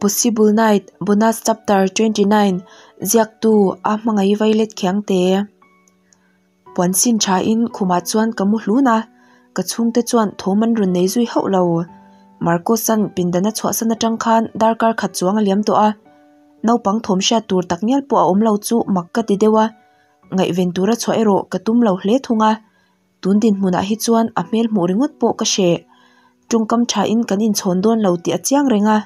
Possible Night, Bonus Chapter 29, Ziaktu, A Hmangaih Violet Khiangte. Puan sin tha in khumah chuan ka mu hlun a, ka chhungte chuan thawm an rawn nei zui hauh lo. Marcos-a'n pindana chhuahsan atang khan darkar khat chuang a liam tawh a, naupang thawm hriat tur tak ngial pawh a awm lo chu mak ka ti deuh a, ngaihven tura chhuah erawh ka tum lo hle thung a. Tun dinhmunah hi chuan a hmel hmuh ringawt pawh ka hreh. Tawngkam thain kan inchhawn dawn lo tih a chiang reng a.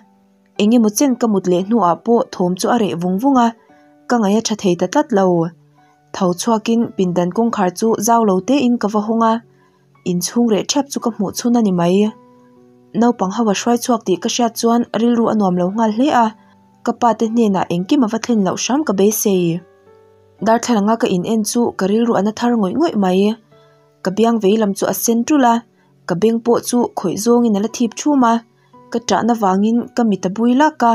Eng emaw chen ka mut leh hnuah pawh thawm chu a reh vung vung a, ka ngaih a tha thei ta tlat lo. Tho chhuakin pindan kawngkhar chu zau lo tein ka va hawng a, inchhung reh ṭhiap chu ka hmuh chhun a ni mai. Naupang ho a hruai chhuak tih ka hriat chuan rilru a nuam lo nghal hle a, ka pa te hnenah engkim a va thlen loh hram ka beisei. Darthlalanga ka in en chu ka rilru a na thar ngawih ngawih mai. Ka biang vei lam chu a sen ṭulh a, ka beng pawh chu khawih zawngin a la thip ṭhum a, ka ṭahna vangin ka mit a bui lak a,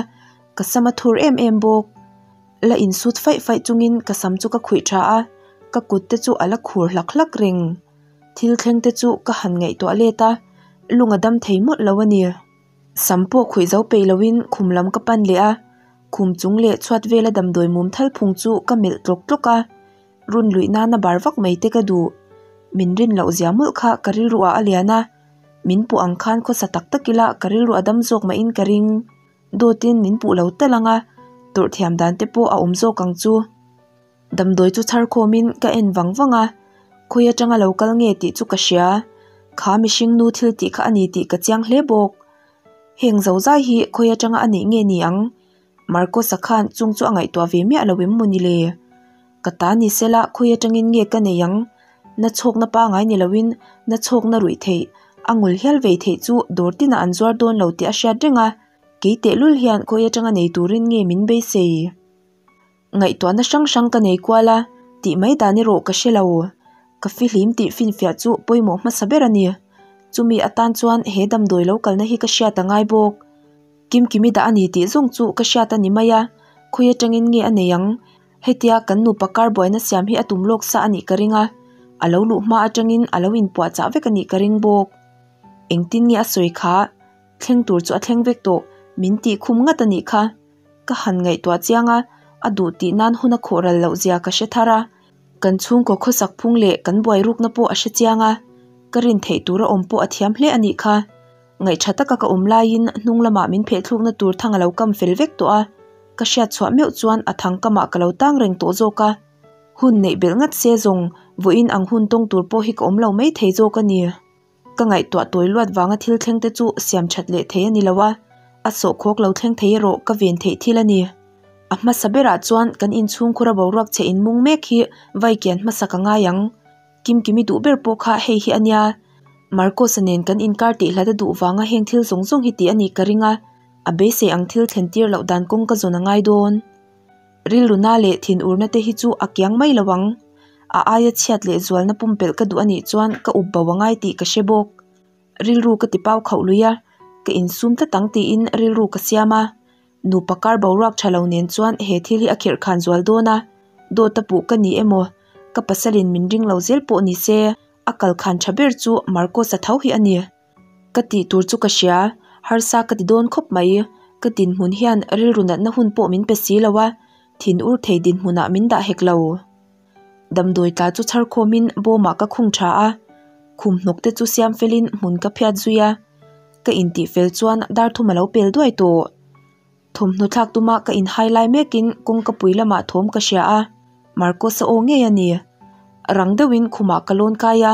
ka sam a thur em em bawk. La insut faih faih chungin ka sam chu ka khuih tha a, ka kut te chu a la khur hlak hlak reng. Thil thleng te chu ka han ngaihtuah let a, lung a dam thei mawlh lo a ni. Sam pawh khuih zo peih loin khum lam ka pan leh a, khum chung leh chhuat vela damdawi mum thal phung chu ka melh tlawk tlawk a, run luih nana bar vak mai te ka duh. Min rin loh zia mawlh kha ka rilru ah a lian a, min puh ang khan khawsa tak tak ila ka rilru a dam zawk mahin ka ring. Dawtin min puh lo tal ang a, tawrh thiam dan te pawh a awm zawk ang chu. Damdawi chu chhar khawmin ka en vang vang a, khawi atanga lo kal nge tih chu ka hria. Kha mihring nu thil tih kha a ni tih ka chiang hle bawk. Heng zo zai hi khawi atanga a neih nge ni ang? Marcos-a khan chung chu a ngaihtuah ve miah lo em maw ni le? Ka ta ni sela khawi atangin nge ka nei ang? Na chhawkna pangai ni loin na chhawkna ruih theih, a ngul hial vei theih chu dawr tinah an zuar dawn lo tih a hriat reng a, kei tehlul hian khawi atanga nei turin nge min beisei? Ngaihtuahna hrang hrang ka nei kual a, tih mai dan erawh ka hre lo. Ka fihlim tih finfiah chu pawimawh hmasa ber a ni. Chumi atan chuan he damdawi lo kalna hi ka hriat a ngai bawk. Kimkimi dah a ni tih zawng chu ka hriat a ni mai a, khawi atangin nge a nei ang? Hetia kan nupa kar buaina siam hi a tum lawk sa a nih ka ring a, a lo luh hma atangin a lo inpuahchah vek a nih ka ring bawk. Engtin nge a sawi kha? Thleng tur chu a thleng vek tawh, min tih khum ngat a nih kha. Ka han ngaihtuah chiang a, a duh tih nan hun a khawh ral loh zia ka hre thar a. Kan chhungkaw khawsak phung leh kan buai rukna pawh a hre chiang a, ka rin theih tura awm pawh a thiam hle a nih kha. Ngaihṭha taka ka awm laiin hnung lamah min phehthlukna tur thang a lo kam fel vek tawh a, ka hriat chhuah meuh chuan a thang kamah ka lo tang reng tawh zawk a. Hun neih belh ngat se zawng, vawiin ang hun tawng tur pawh hi ka awm lo mai thei zawk a ni. Ka ngaihtuah tawi luat vanga thil thleng te chu siam that leh thei a ni lo a, a sawhkhawk lo thleng thei erawh ka ven theih thil a ni. A hmasa berah chuan kan inchhungkhura boruak chhe inmung mek hi vaikian hmasa ka ngai ang. Kimkimi duh ber pawh kha hei hi a nia. Marcos-a nen kan inkar tih hlat a duh vanga heng thil zawng zawng hi tih a nih ka ring a, a beisei ang thil thlen tir loh dan kawng ka zawn a ngai dawn. Rilruna leh thinurna te hi chu a kiang mai lo ang. A aia chhiat leh zualna pumpelh ka duh a nih chuan ka up bo a ngai tih ka hre bawk. Rilru ka ti pau khauh lui a, ka insum tlat ang tiin rilru ka siam a. Nupa kar boruak tha lo nen chuan he thil hi a khirh khan zual dawn a, dawt a puh ka ni emaw, ka pasalin min ring lo zel pawh ni se, a kal khan tha ber chu Marcos-a tho hi a ni. Ka tih tur chu ka hria, harsa ka ti dawn khawp mai, ka dinhmun hian rilru natna hun pawh min pe si lo a, thin ur thei dinhmunah min dah hek lo. Damdawi tla chu chhar khawmin bawmah ka khung tha a, khum hnawk te chu siam felin hmun ka phiat zui a, ka intih fel chuan dar thum a lo pel duai tawh. Thawmhnaw thlak tuma ka inhai lai mekin kawngka pui lamah thawm ka hria a, Marcos-a aw ngei a ni. Rang deuhin khumah ka lawn kai a,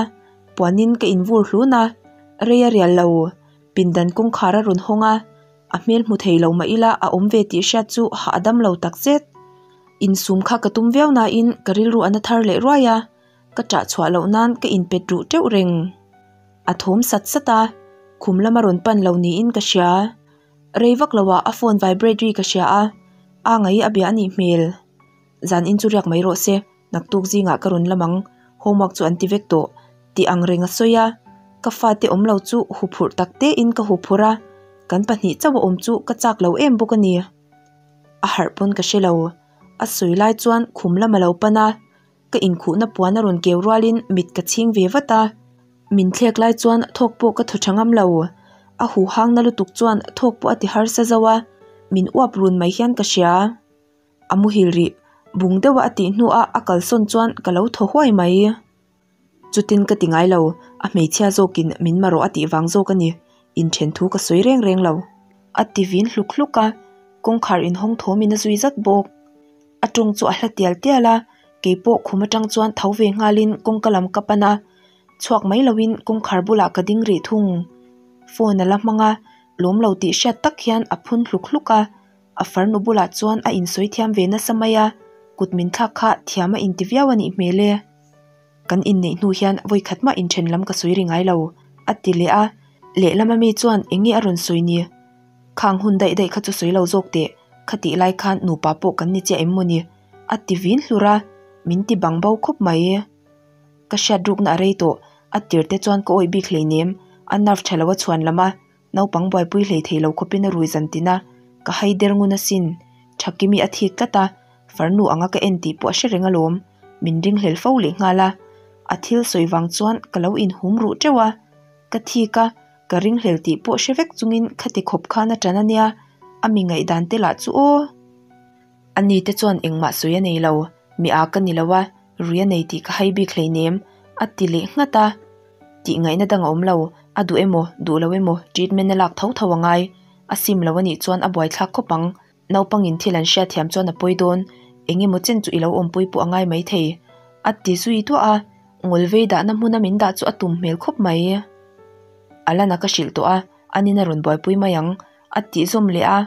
puanin ka invur hlun a, rei a rial lo. Pindan kawngkhar a rawn hawng a, a hmel hmu thei lo mah ila a awm ve tih hriat chu hah a dam lo takzet. Insum kha ka tum viau nain ka rilru a na thar leh ruai a, ka ṭah chhuah loh nan ka inpet ruh teuh reng. A thawm sat sat a, khum lama rawn pan lo niin ka hria. Rei vak loah a phone vibrate ri ka hria a, a ngaih a bia a nih hmel. Zan in chu riak mai rawh se, naktuk zingah ka rawn lam ang, homework chu an ti vek tawh, tih ang reng a sawi a. Ka fate awm lo chu huphurh tak tein ka huphurh a, kan pahnih chauh a awm chu ka chak lo em bawk a ni. A harh pawn ka hre lo. A sawi lai chuan khum lam a lo pan a, ka inkhuhna puan a rawn keu rualin mit ka chhing ve vat a. Min thlek lai chuan thawk pawh ka thaw tha ngam lo. A huhangna lutuk chuan thawk pawh a ti harsa zo a. Min uap run mai hian ka hria. A muhil rih bung deuha a tih hnuah a kalsawn chuan ka lo thaw huai mai. Chutin ka ti ngai lo, a hmeichhia zawkin min ma rawh a tih vang zawk a ni, inthen thu ka sawi reng reng lo. A ti vin hluk hluk a, kawngkhar inhawng thawmin a zui zat bawk. A tawng chu a hla tial tial a, keipawh khum atang chuan tho ve nghalin kawngka lam ka pan a, chhuak mai loin kawngkhar bulah ka ding rih thung. Phone a la hmang a, lawm lo tih hriat tak hian a phun hluk hluk a, a farnu bulah chuan a insawi thiam ve nasa mai a, kut min thlak kha thiam a inti viau a nih hmel e. Kan inneih hnu hian vawi khat mah inthen lam ka sawi ri ngai lo, a ti leh a, lehlama mi chuan eng nge a rawn sawi ni? Khang hun daih daih kha chu sawi lo zawk teh, khatih lai khan nupa pawh kan ni chiah em maw ni? a ti vin hlur a, min ti bang bo khawp mai. Ka hriat rukna a rei tawh, a tirte chuan ka awih bik hleinem, a nerve tha lo a chhuan lam a, naupang buaipui hlei thei lo khawpin a rui zan tin a, ka hai der ngun asin, Thakimi a thik tlat a, farnu anga ka en tih pawh a hre reng alawm, min ringhlel fo leh nghal a, a thil sawi vang chuan ka lo inhum ruh teuh a, ka thik a, ka ringhlel tih pawh hre vek chungin khati khawp khan a tan ania, a mi ngaihdan te lah chu aw. Ani te chuan engmah sawi a nei lo, mi a ka ni lo a, rui a nei tih ka hai bik hleinem, a ti leh nghat a. Tih ngaihna dang a awm lo, a duh emaw, duh lo emaw treatment a lak tho tho a ngai. A sim lo a nih chuan a buaithlak khawp ang. Naupangin thil an hriatthiam chuan a pawi dawn, eng emaw chen chu i lo awmpui pawh a ngai maithei, a ti zui duah a, ngawlvei dahna hmuna min dah chu a tum hmel khawp mai. Alana ka hrilh tawh a, anin a rawn buaipui mai ang, a tih zawm leh a,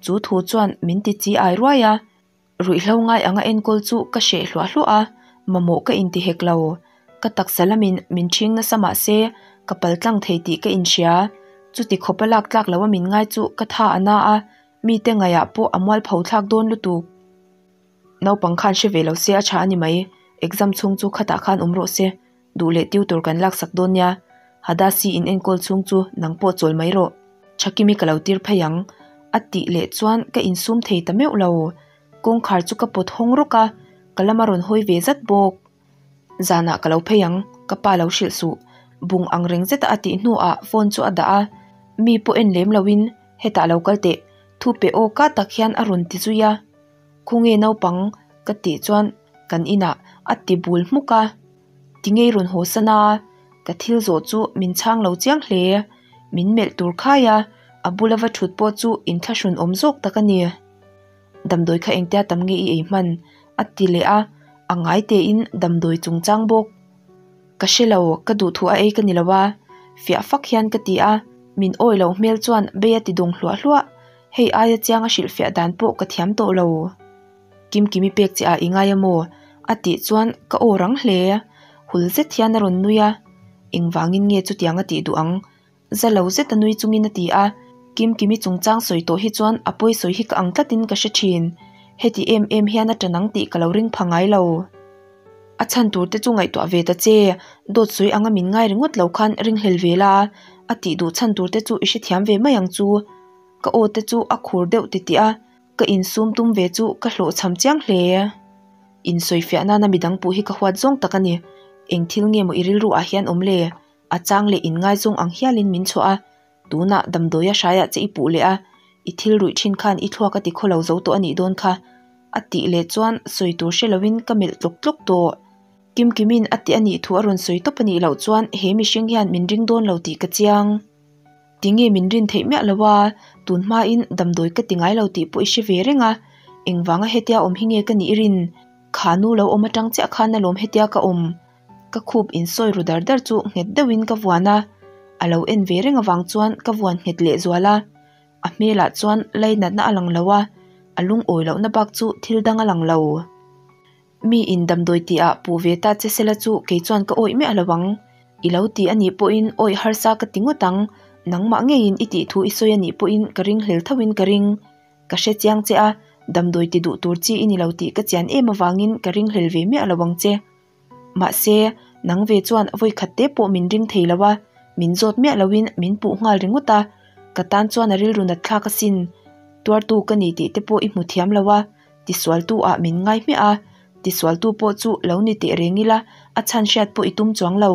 chu thu chuan min ti chi ai ruai a. Ruihhlo ngai anga enkawl chu ka hreh hluah hluah a, mamawh ka inti hek lo. Ka taksa lamin min ṭhing nasa mah se, ka paltlang thei tih ka inhria. Chuti khawpa lak tlak loa min ngai chu ka tha a na a, mite ngaihah pawh a mualpho thlak dawn lutuk. Naupang khan hre ve lo se a ṭha a ni mai, exam chhung chu khatah khan awm rawh se. Duh leh tiu tur kan laksak dawn nia, Hadasi in enkawl chhung chu nang pawh chawl mai rawh. Thakimi ka lo tir phei ang, a tih leh chuan ka insum thei ta meuh lo. Kawngkhar chu ka pawt hawng rawk a, ka lama rawn hawi ve zat bawk. Zanah ka lo phei ang, ka pa lo hrilh suh. Bung ang reng zeta a tih hnuah phone chu a dah a, mi pawh en lem loin hetah lo kal teh, thu pe aw ka tak hian a rawn ti zui a. Khawnge naupang ka tih chuan kan inah a ti bul hmuk a. Tingei rawn haw san a, ka thil zawh chu min chhang lo chiang hle. Min melh tur khai a, a bula va thut pawh chu inthlahrun awm zawk tak a ni. Damdawi kha engtia tam nge i ei hman? a ti leh a, a ngai tein damdawi chungchang bawk. Ka hre lo, ka duhthu a ei ka ni lo a, fiah fak hian ka ti a, min awi loh hmel chuan bei a ti dawng hluah hluah. Hei aia chiang a hrilhfiah dan pawh ka thiam tawh lo. Kimkimi pek che ah i ngai a maw? A tih chuan ka aw rang hle. Hul zet hian a rawn nui a. Engvangin nge chutiang a tih duh ang? Za lo zet a nui chungin a ti a. Kimkimi chungchang sawi tawh hi chuan a pawi sawi hi ka ang tlatin ka hre thin. Heti em em hian a tan ang tih ka lo ring pha ngai lo. A chhan tur te chu ngaihtuah ve ta che, dawt sawi anga min ngai ringawt lo khan ringhlel ve la, a tih duh chhan tur te chu i hrethiam ve mai ang chu. Ka aw te chu a khur deuh titih a. Ka insum tum ve chu ka hlawhchham chiang hle. Insawifiah nana midang puh hi ka huat zawng tak a ni. Eng thil nge maw i rilru ah hian awm le? A chang leh inngaizawng ang hialin min chhuah a, tunah damdawia hraiah che i puh leh a, i thil ruih thin khan i thluak a ti khaw lo zo tawh a nih dawn kha. A tih leh chuan sawi tur hre loin ka melh tlawk tlawk tawh. Kimkimin a ti a nih thu a rawn sawi tawp a nih loh chuan he mihring hian min ring dawn lo tih ka chiang. Tinge min rin theih miah lo a, tun hmain damdawi ka ti ngai lo tih pawh i hre ve reng a, engvanga hetia awm hi nge ka nih i rin? Kha nu lo awm atang chiah khan alawm hetia ka awm. Ka khup insawi ru dar dar chu nghet deuhin ka vuan a, a lo en ve reng avang chuan ka vuan nghet leh zual a, a hmelah chuan lainatna a lang lo a, a lungawi lohna bak chu thil dang a lang lo. Mi in damdawi tih ah puh ve ta che sela chu kei chuan ka awih miah lo ang. I lo ti a nih pawhin awih harsa ka ti ngawt ang, nangmah ngeiin i tih thu i sawi a nih pawhin ka ring hlel tho in ka ring. Ka hre chiang che a, damdawi ti duh tur chi i ni lo tih ka chian em avangin ka ring hlel ve miah lo ang che. Mahse, nang ve chuan vawikhat te pawh min ring thei lo a, min zawt miah loin min puh nghal ringawt a, ka tan chuan a rilru nat thlak asin. Tuartu ka ni tih te pawh i hmu thiam lo a, Tisualtu ah min ngai hmiah a, tisualtu pawh chu lo ni teh reng ila a chhan hriat pawh i tum chuang lo.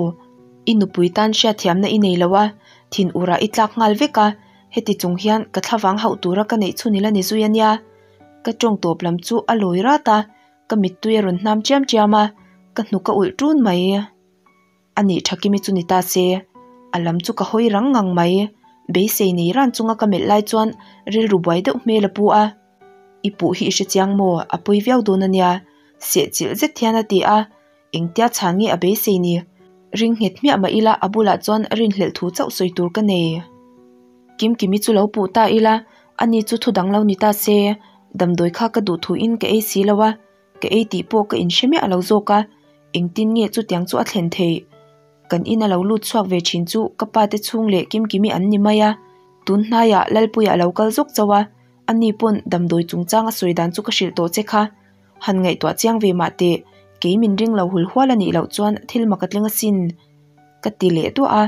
I nupui tan hriatthiamna i nei lo a, thin urah i tlak nghal vek a, Heti chung hian ka thlavang hauh tura ka neih chhun ila ni zui a nia. Ka tawng tawp lam chu a lawi rat a, ka mittui a rawn hnam chiam chiam a, ka hnuk a ulh ṭun mai. A nih Thakimi chu ni ta se, a lam chu ka hawi rang ngang mai. Beisei nei ran chunga ka melh lai chuan rilru buai deuh hmel a pu a. I puh hi i hre chiang maw? A pawi viau dawn a nia, sehchilh zet hian a ti a. Engtia chhan nge a beisei ni? Ring nghet hmiah mah ila a bulah chuan rinhlelh thu chauh sawi tur ka nei. Kimkimi chu lo puh ta ila, ani chu thu dang lo ni ta se, damdawi kha ka duh thuin ka ei si lo a, ka ei tih pawh ka inhre miah lo zawk a, engtin nge chutiang chu a thlen theih? Kan ina lo lut chhuak ve thin chu ka pa te chhung leh Kimkimi an ni mai a, tun hnaiah Lalpuia a lo kal zawk chauh a, ani pawn damdawi chungchang a sawi dan chu ka hrilh tawh che kha. Han ngaihtuah chiang ve mah teh, kei min ring lo hul hual a nih loh chuan thil mak a tling asin. Ka ti leh duah a,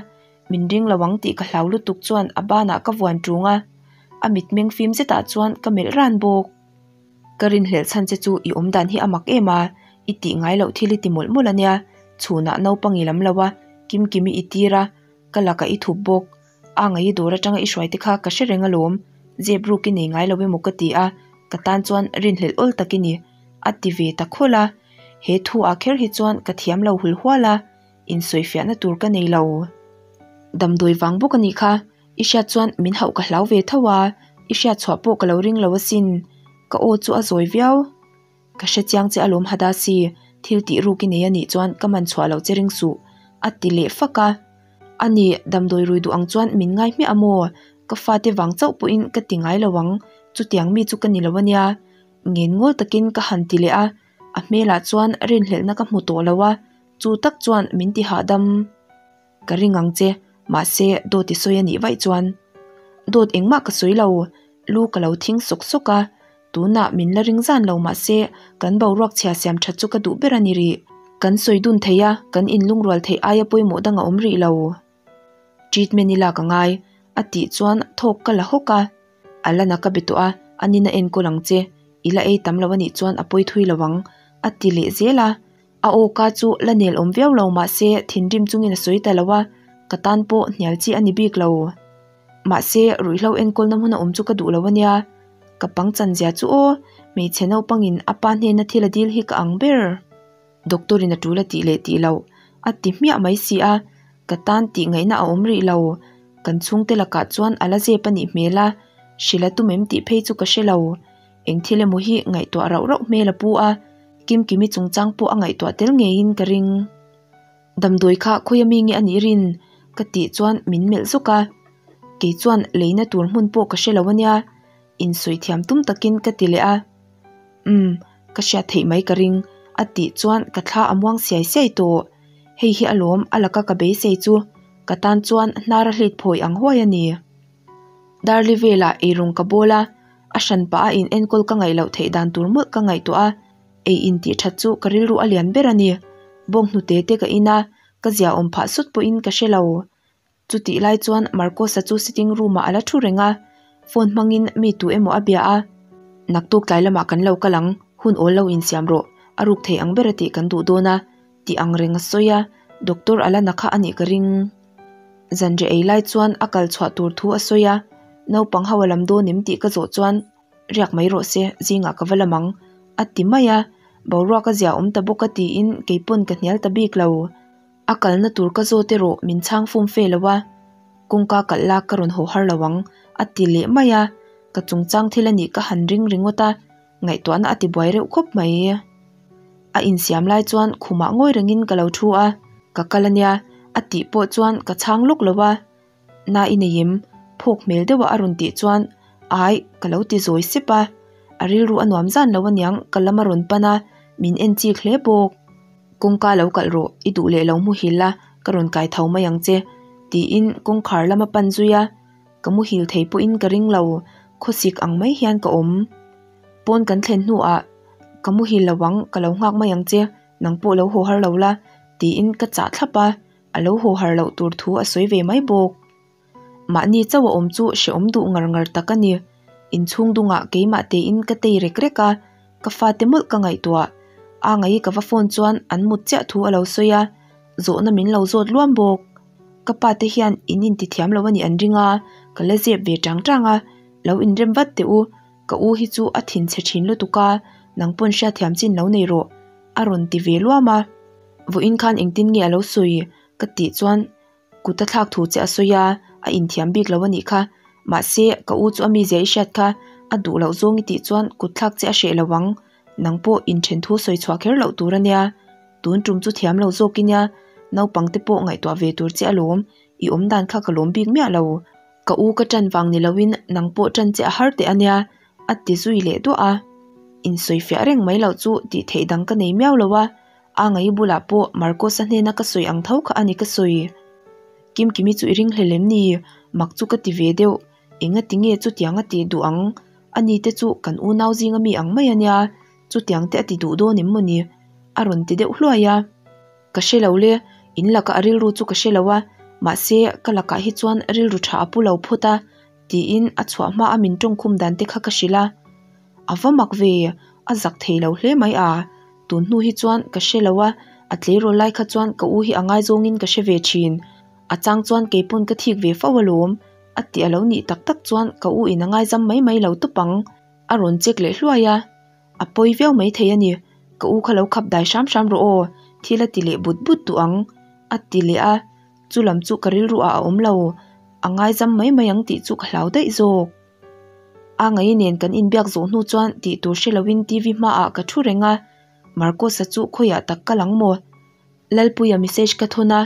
min ring lo ang tih ka hlau lutuk chuan a banah ka vuan ṭung a, a mitmeng fim zetah chuan ka melh ran bawk. Ka rinhlelh chhan che chu i awm dan hi a mak em a, i tih ngai loh thil i ti mawlh mawlh a nia, chhunah naupang i lam lo a, Kimkimi i tir a, ka lakah i thup bawk. A ngaih dawr atanga i hruai te kha ka hre reng alawm, zep ruk i nei ngai lo emaw ka ti a, ka tan chuan rinhlelh awl tak i ni, a ti ve ta khawlh a. He thu ah kher hi chuan ka thiam lo hul hual a, insawifiahna tur ka nei lo. Damdawi vang bawk a nih kha, i hriat chuan min hauh ka hlau ve tho a, i hriat chhuah pawh ka lo ring lo asin, ka aw chu a zawi viau. Ka hre chiang che alawm Hadasi, thil tih ruk i nei a nih chuan ka man chhuah loh che ring suh, a ti leh fak a. A ni, damdawi rui duh ang chuan min ngai hmiah a maw? Ka fate vang chauh pawhin ka ti ngai lo ang, chutiang mi chu ka ni lo a nia. Ngen ngawl takin ka han ti leh a, a hmelah chuan rinhlelhna ka hmu tawh lo a, chu tak chuan min ti hahdam. Ka ring ang che, mahse dawt i sawi a nih vaih chuan. Dawt engmah ka sawi lo, lu ka lo thing sawk sawk a, tunah min la ring zan lo mahse kan boruak chhia siam that chu ka duh ber a ni rih. Kan sawi dun thei a, kan inlungrual theih aia pawimawh dang a awm rih lo. Treatment i lak a ngai, a tih chuan thawk ka la hawk a. A lana ka be tawh a, a nina enkawl ang che, i la ei tam lo a nih chuan a pawi thui lo ang, a ti leh zel a. A aw ka chu la nel awm viau lo mahse thinrim chungin a sawi ta lo a, ka tan pawh hnial chi a ni bik lo. Mahse ruihhlo enkawlna hmun a awm chu ka duh lo a nia. Ka pangchan zia chu aw, hmeichhe naupangin a pa hnena thil a dil hi ka ang ber. Doctor in a tul a tih leh tih loh a ti hmiah mai si a, ka tan tih ngaihna a awm rih lo. Kan chhungte lakah chuan a la zep a nih hmel a, hrilh a tum em tih phei chu ka hre lo. Eng thil emaw hi ngaihtuah rauh rauh hmel a pu a, Kimkimi chungchang pawh a ngaihtuah tel ngeiin ka ring. Damdawi kha khawi ami nge a nih rin? ka tih chuan min melh zawk a. Kei chuan leina tur hmun pawh ka hre lo a nia, insawi thiam tum takin ka ti leh a. Umm, ka hriat theih mai ka ring, a tih chuan ka thla a muang siai siai tawh. Hei hi alawm a laka ka beisei chu, ka tan chuan hnar a hlit phawi ang huai a ni. Darli velah eirawng ka bawl a, a hran pah a in enkawl ka ngaih loh theih dan tur mawlh ka ngaihtuah a, ei in tih that chu ka rilru a lian ber a ni. Bawnghnute te ka in a, ka zia awm phah sut pawhin ka hre lo. Chutih lai chuan Marcos-a chu sitting room ah a la thu reng a, phone hmangin mi tu emaw a bia a. Naktuk tlai lamah kan lo kal ang, hun awl lo insiam rawh, a ruk thei ang ber a tih kan duh dawn a, tih ang reng a sawi a, doctor a la na kha a nih ka ring. Zanriah ei lai chuan a kal chhuah tur thu a sawi a, naupang ho a lam dawn em tih ka zawh chuan riak mai rawh se, zingah ka va lam ang a ti mai a, boruak a zia awm ta bawk a tiin keipawn ka hnial ta bik lo. A kalna tur ka zawt erawh min chhang fum fe lo a, kawngka kalh la ka rawn haw har lo ang a ti leh mai a, ka chungchang thil a nih ka han ring ringawt a, Ngaihtuahna a ti buai reuh khawp mai. A insiam lai chuan khumah ngawi rengin ka lo thu a, ka kal ania a tih pawh chuan ka chhang lawk lo a. Na i nei em? Phawk hmel deuha a rawn tih chuan Ai, ka lo ti zawi sep a. A rilru a nuam zan lo aniang ka lam a rawn pan a, min en chik hle bawk. Kawngka lo kalh rawh, i duh leh lo muhil la, ka rawn kai tho mai ang che, tiin kawngkhar lam a pan zui a. Ka muhil thei pawhin ka ring lo, khawsik ang mai hian ka awm. Pawn kan thlen hnuah, Ka muhil lo ang, ka lo nghak mai ang che, nang pawh lo haw har lo la, tiin ka chah thlap a, a lo haw har loh tur thu a sawi ve mai bawk. Mahni chauh a awm chu hrehawm duh ngar ngar tak a ni. Inchhung dungah keimah tein ka tei rek rek a, ka fate mawlh ka ngaihtuah. A ngaih ka va phone chuan an mut chiah thu a lo sawi a, zawhna min lo zawt luam bawk. Ka pa te hian in intithiam lo a nih an ring a, ka la zep ve tang tang a, lo inrem vat teh u, ka u hi chu a thinchhe thin lutuk a, nang pawn hriatthiam chin lo nei rawh a rawn ti ve luam a. Vawiin khan engtin nge a lo sawi ka tih chuan kut a thlak thu che a sawi a, a inthiam bik lo a nih kha. Mahse, ka u chu a mizia i hriat kha, a duh loh zawng i tih chuan kut thlak che a hreh lo ang. Nang pawh inthen thu sawi chhuah kher loh tur a nia. Tun tum chu thiam lo zawk i nia, naupang te pawh ngaihtuah ve tur che alawm, i awm dan kha ka lawm bik miah lo. Ka u ka ṭan vang ni loin nang pawh ṭan che a har teh a nia, a ti zui leh duah a. Insawifiah reng mai loh chu tih theih dang ka nei miau lo a, a ngaih bulah pawh Marcos-a hnena ka sawi ang tho kha a ni ka sawi. Kimkimi chu i ring hlel em ni? Mak chu ka ti ve deuh. Engati nge chutiang a tih duh ang? Ani te chu kan unau zinga mi ang mai a nia, chutiang te a ti duh dawn em maw ni? A rawn ti deuh hluai a. Ka hre lo le, in lakah a rilru chu ka hre lo a, mahse ka lakah hi chuan rilru tha a pu lo phawt a, tiin a chhuah hma a min tawngkhum dan te kha ka hrilh a. A va mak ve, a zak thei lo hle mai a, tun hnu hi chuan ka hre lo a, a tleirawl lai kha chuan ka u hi a ngaizawngin ka hre ve thin, a chang chuan keipawn ka thik ve fo alawm, a tih a lo nih tak tak chuan ka u in a ngaizam mai mai lo tawp ang, a rawn check leh hluai a. A pawi viau mai thei a ni, ka u kha lo khap dai hram hram rawh aw, thil a ti leh but but duh ang, a ti leh a, chu lam chu ka rilru ah a awm lo, a ngaizam mai mai ang tih chu ka hlau daih zawk. A ngaih nen kan inbiak zawh hnu chuan tih tur hre loin TV hmaah ka thu reng a, Marcos-a chu khawiah tak kal ang maw? Lalpuia message ka thawn a,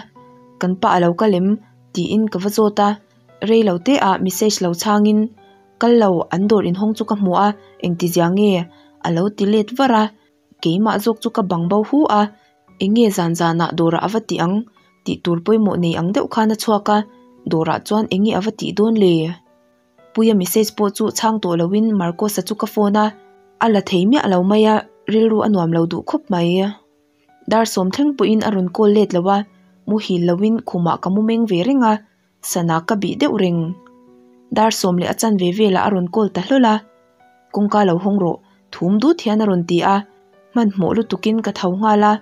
kan pa a lo kal em? tiin ka va zawt a, rei lo te ah message lo chhangin kal lo an dawr inhawng chu ka hmu a, engtizia nge? a lo ti let var a, keimah zawk chu ka bang bo hu a, enge zan zanah dawrah a va tih ang tih tur pawimawh nei ang deuh khan a chhuak a, dawrah chuan enge a va tih dawn le? Puia message pawh chu chhang tawh loin Marcos-a chu ka phone a, a la thei miah lo mai a, rilru a nuam lo duh khawp mai. Dar sawm thleng pawhin a rawn call let lo a, muhil loin khumah ka mu meng ve reng a, sana ka bih deuh reng. Dar sawm leh a chanve velah a rawn call ta hlawl a, Kawngka lo hawng rawh, thum dut hian a rawn ti a, hmanhmawh lutukin ka tho nghal a,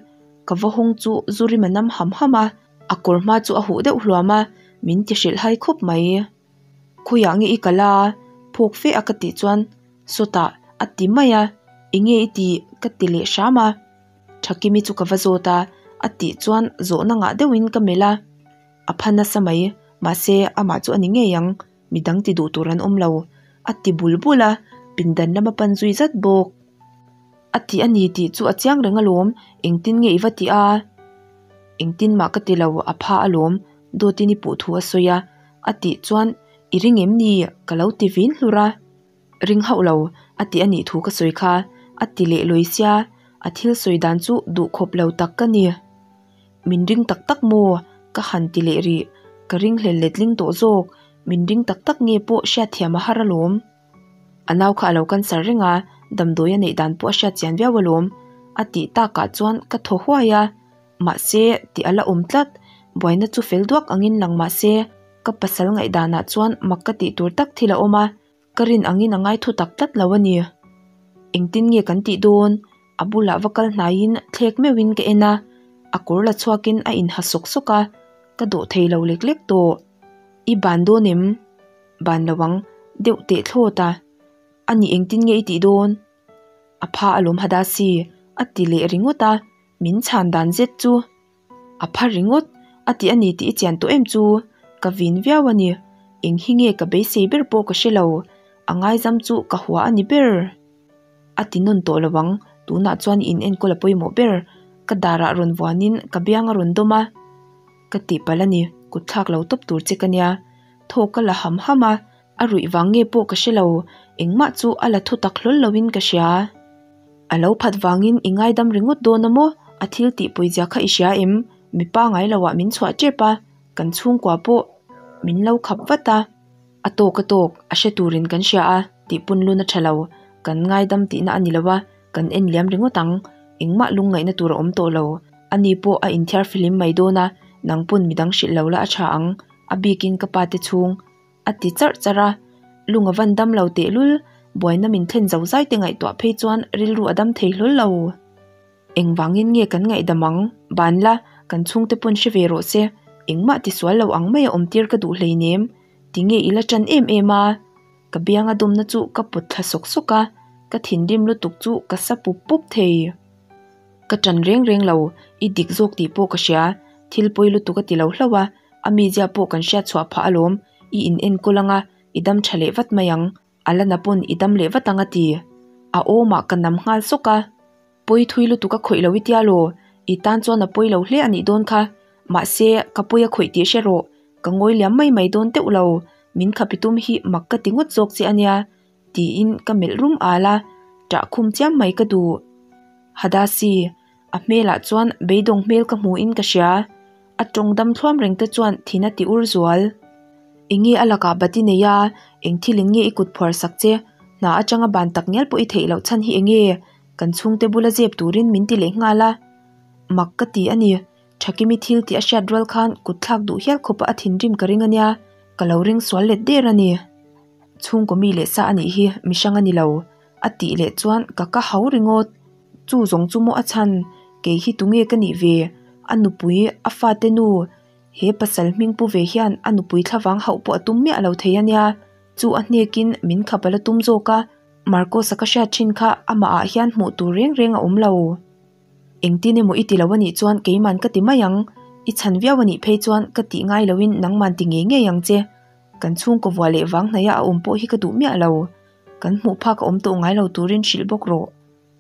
ka va hawng chu zu rim a nam ham ham a, a kawr hma chu a huh deuh hluam a, min ti hrilh hai khawp mai. Khawiah nge i kal a? Phawk fe a ka tih chuan sawtah a ti mai a, Enge i tih? ka ti leh hram a. Thakimi chu ka va zawt a, a tih chuan zawhna ngah deuhin ka melh a. A pha nasa mai, mahse amah chu a ni ngei ang, midang ti duh tur an awm lo, a ti bul bul a, pindan lama pan zui zat bawk. A ti a ni tih chu a chiang reng alawm, engtin nge i va tih a? Engtin mah ka ti lo, a pha alawm, dawtin i puh thu a sawi a, a tih chuan i ring em ni? Ka lo ti vin hlur a, ring hauh lo a ti a nih thu ka sawi kha, a ti leh lawi sia, a thil sawi dan chu duh khawp lo tak ka ni. Min ring tak tak maw? Ka han ti leh rih, ka ring hlel letling tawh zawk, min ring tak tak nge pawh hriatthiam a har alawm. A nau kha a lo cancer reng a, damdawi a neih dan pawh a hriat chian viau alawm, a tih takah chuan ka thaw huai a, mahse tih a la awm tlat, buaina chu fel duak angin lang mahse ka pasal ngaihdanah chuan mak ka tih tur tak thil a awm a, ka rin angin a ngai thu tak tlat lo a ni. Engtin nge kan tih dawn? A bulah va kal hnaiin thlek meuhin ka en a, a kawr la chhuakin a inha sawk sawk a, ka dawh thei lo lek lek tawh. I ban dawn em? Ban lo ang, deuh teh thlawt a. A nih engtin nge i tih dawn? A pha alawm Hadasi, a ti leh ringawt a, min chhan dan zet chu. A pha ringawt, a ti a ni tih i chian tawh em chu? Ka vin viau a ni. Eng hi nge ka beisei ber pawh ka hre lo. A ngaizam chu ka hua a ni ber. A ti nawn tawh lo ang, tunah chuan in enkawl a pawimawh ber. Ka darah rawn vuanin ka biang a rawn dawm a. Ka tihpalh a ni, kut thlak lo tawp tur che ka nia. Thaw ka la ham ham a, a ruih vang nge pawh ka hre lo, engmah chu a la thu tak hlawl loin ka hria. A lo phat vangin i ngaidam ringawt dawn a maw? A thil tih pawizia kha i hria em? Mipa ngai loah min chhuah tep a, kan chhungkua pawh min lo khap vat a. A tawk a tawk, a hre turin kan hria a, tih pun lun a tha lo. Kan ngaidam tihna a ni lo a, kan en liam ringawt ang. Engmah lungngaihna tur a awm tawh lo. Ani pawh a inthiar fihlim mai dawn a, nang pawn midang hrilh lo la a tha ang, a bikin ka pa te chhung. A ti charh charh a, lung a van dam lo tehlul, buaina min thlen zo zai te ngaihtuah phei chuan rilru a dam thei hlawl lo. Engvangin nge kan ngaihdam ang? Ban la, kan chhungte pawn hre ve rawh se. Engmah tisual lo ang maia awm tir ka duh hleinem, tinge i la ṭan em em a? Ka bianga dawmna chu ka pawt thla sawk sawk a, ka thinrim lutuk chu ka sa pup pup thei. Ka ṭan reng reng lo, i dik zawk tih pawh ka hria, thil pawi lutuk a ti lo hlauh a, a mizia pawh kan hriat chhuah phah alawm, i in enkawl anga i dam ṭha leh vat mai ang, a la na pawn i dam leh vat ang a ti. A awmah ka nam nghal sawk a. Pawi thui lutuk a khawih lo i tia law, i tan chuan a pawi lo hle a nih dawn kha. Mahse, ka pawi a khawih tih hre rawh, ka ngawi liam mai mai dawn teuh lo, min khapi tum hi mak ka ti ngawt zawk che a nia, tiin ka melh rum al a, ṭah khum chiam mai ka duh. Hadasi, a hmelah chuan beidawng hmel ka hmuin ka hria, a tawng dam thluam reng te chuan thin a ti ur zual. Enge a lakah bat i nei a, eng thilin nge i kut phuar sak che, hna atanga ban tak ngial pawh i theih loh chhan hi enge? Kan chhungte bula zep turin min ti leh nghal a, mak ka ti a ni. Thakimi thil tih a hriat rual khan kut thlak duh hial khawpa a thinrim ka ring a nia, ka lo ring sual let der a ni. Chhungkaw mi leh sa a nih hi mihrang a ni lo, a tih leh chuan ka ka hau ringawt. Chu zawng chu maw a chhan, kei hi tunge ka nih ve, a nupui, a fate nu, he pasal hming pu ve hian a nupui thlavang hauh pawh a tum miah lo thei a nia, chu a hnekin min khap a la tum zawk a. Marcos-a ka hriat thin kha amah ah hian hmuh tur reng reng a awm lo. Engtin emaw i ti lo anih chuan keiman ka ti mai ang, i chhan viau anih phei chuan ka tih ngai loin nangman ti ngei ngei ang che. Kan chhungkaw vuah leh vang hnaia a awm pawh hi ka duh miah lo. Kan hmuh phak a awm tawh ngai lo turin hrilh bawk rawh.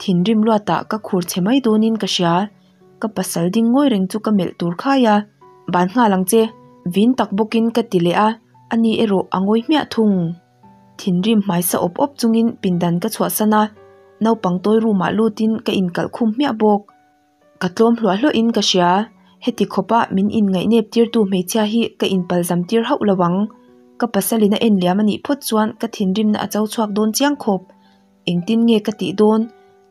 Thinrim luatah ka khur chhe mai dawnin ka hria. Ka pasal ding ngawi reng chu ka melh tur khai a, Ban nghal ang che, vin tak bawkin ka ti leh a, ani erawh a ngawi hmiah thung. Thinrim hmaisa awp awp chungin pindan ka chhuahsan a, naupang tawi room ah lutin ka inkalh khum hmiah bawk. Ka tlawm hluah hluahin ka hria, heti khawpa min inngaih tirtu hmeichhia hi ka inpalzam tir hauh lo ang. Ka pasalin a en liam a nih phawt chuan ka thinrimna a cho chhuak dawn chiang khawp. Engtin nge ka tih dawn?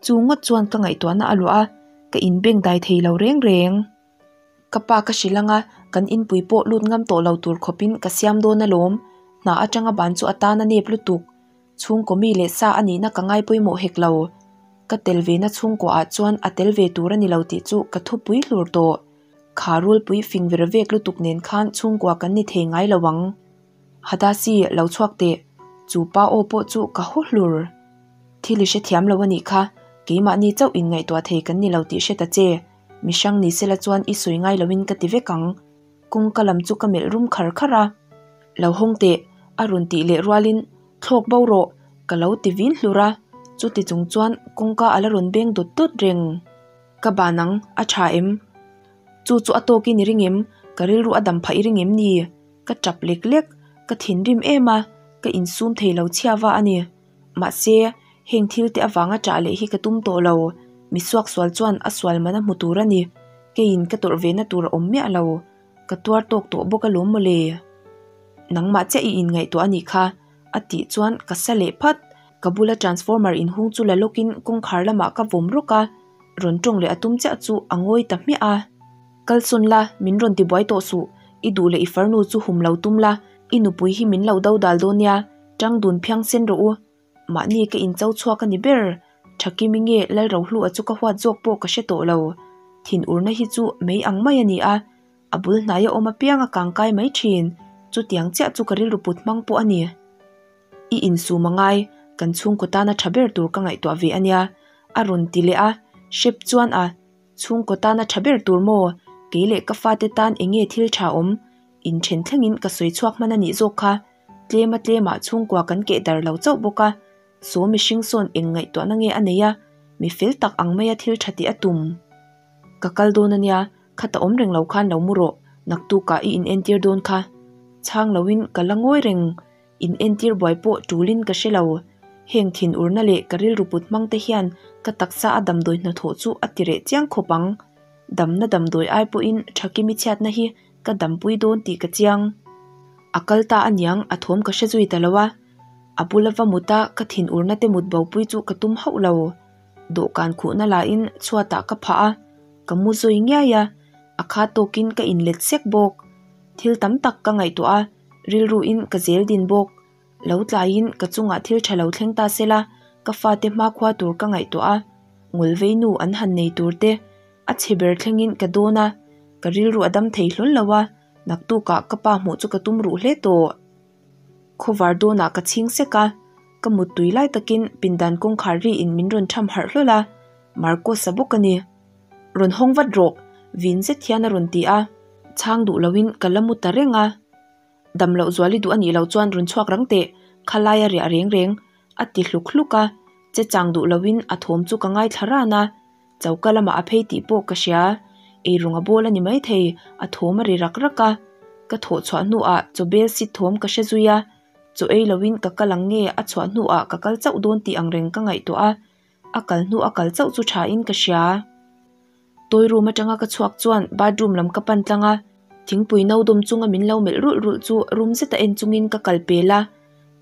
Chu ngawt chuan ka ngaihtuahna a luah a, ka inbengdai thei lo reng reng. Ka pa ka hrilh anga kan inpui pawh lut ngam tawh lo tur khawpin ka siam dawn alawm. Hna atanga ban chu a tan a nep lutuk. Chhungkaw mi leh sa a nihna ka ngai pawimawh hek lo. Ka tel ve na chhungkaw ah chuan a tel ve tur a ni lo tih chu ka thupui hlur tawh. Kha rulpui fing ver vek lutuk nen khan chhungkua kan ni thei ngai lo ang. Hadasi, lo chhuak teh. Chu pa aw pawh chu ka haw hlur. Thil i hrethiam lo a nih kha, keimahni chauh inngaihtuah thei kan ni lo tih hre ta che. Mihrang ni sela chuan i sawi ngai loin ka ti vek ang. Kawngka lam chu ka melh rum khar khar a. Lo hawng teh, a rawn tih leh rualin, Thlawk bo rawh, ka lo ti vin hlur a. Chuti chung chuan kawngka a la rawn beng dawt dawt reng. Ka ban ang, a tha em? Chu chu a tawkin i ring em? Ka rilru a dam phah i ring em ni? Ka tap lek lek, ka thinrim em a, ka insum thei lo chhia va a ni. Mahse, heng thil te avanga ṭah leh hi ka tum tawh lo. Mi suaksual chuan a sual man a hmu tur a ni. Keiin ka tawrh ve na tur a awm miah lo. Ka tuar tawk tawh bawk alawm mawle. Nangmah chiah i inngaihtuah a nih kha, a tih chuan ka sa leh phat. Ka bula transformer inhung chu la lawkin kawngkhar lamah ka vawm rawk a, rawn ṭawng leh a tum chiah chu a ngawi ta hmiah a. Kalsawn la, min rawn ti buai tawh suh. I duh leh i farnu chu hum lo tum la, i nupui hi min lo do dal dawn nia. Tang dun phiang sen rawh u. Mahni ka incho chhuak a ni ber. Thakimi nge Lalrohlua chu ka huat zawk pawh ka hre tawh lo. Thinurna hi chu mei ang mai a ni a, a bul hnaia awm apiang a kangkai mai thin. Chutiang chiah chu ka rilru put hmang pawh a ni. I insum a ngai, kan chhungkaw tana tha ber tur ka ngaihtuah ve a nia, a rawn ti leh a, hrep chuan a chhungkaw tana tha ber tur maw? Kei leh ka fate tan eng nge thil tha awm? Inthen thlengin ka sawi chhuak hman a nih zawk kha. Tlema tlemah chhungkua kan keh dar lo chauh bawk a, saw mihring sawn eng ngaihtuahna nge a nei a, mi fel tak ang maia thil tha tih a tum. Ka kal dawn a nia, khata awm reng lo khan lo mu rawh, naktukah i inentir dawn kha. Chhang loin ka la ngawi reng, inentir buai pawh tulin ka hre lo. Heng thinurna leh ka rilru put hmang te hian ka taksa a damdawi hnathawh chu a ti reh chiang khawp ang. Damna damdawi ai pawhin Thakimi chhiatna hi Ka dampui dawn tih ka chiang. A kal ta aniang a thawm ka hre zui ta lo a. A bula va mut a ka thinurna te mut bopui chu ka tum hauh lo. Dawhkan khuhna lahin chhuatah ka phah a, ka mu zui ngiai a, a kha tawkin ka inlet sek bawk. Thil tam tak ka ngaihtuah a, rilruin ka zel din bawk. Lo tlaiin ka chungah thil tha lo thleng ta sela, ka fate hmakhua tur ka ngaihtuah a, ngawlvei nu an han nei tur te, A chhe ber thlengin ka dawn a, ka rilru a dam thei hlawl lo a, Naktukah ka pa hmuh chu ka tum ruh hle tawh. Khawvar dawnah ka chhing sek a, ka muttui lai takin pindan kawngkhar riin min rawn tham harh hlawl a, Marcos-a bawk a ni. Rawn hawng vat rawh, vin zet hian a rawn ti a, chhang duh loin ka la mu ta reng a. Dam loh zual i duh a nih loh chuan rawn chhuak rang teh, khalai a riah reng reng, a ti hluk hluk a, che chang duh loin a thawm chu ka ngaithla ran a, choka lamah a phei tih pawh ka hria, eirawng a bawl a ni maithei, a thawm a ri rak rak a, ka thawh chhuah hnuah chaw bel sit thawm ka hre zui a, chaw ei loin ka kal ang nge a chhuah hnuah ka kal chauh dawn tih ang reng ka ngaihtuah a, a kal hnu a kal chauh chu tha in ka hria. Toy room atanga ka chhuak chuan bathroom lam ka pan tlang a, thingpui no dawm chunga min lo melh rulh rulh chu rum zeta en chungin ka kal pel a,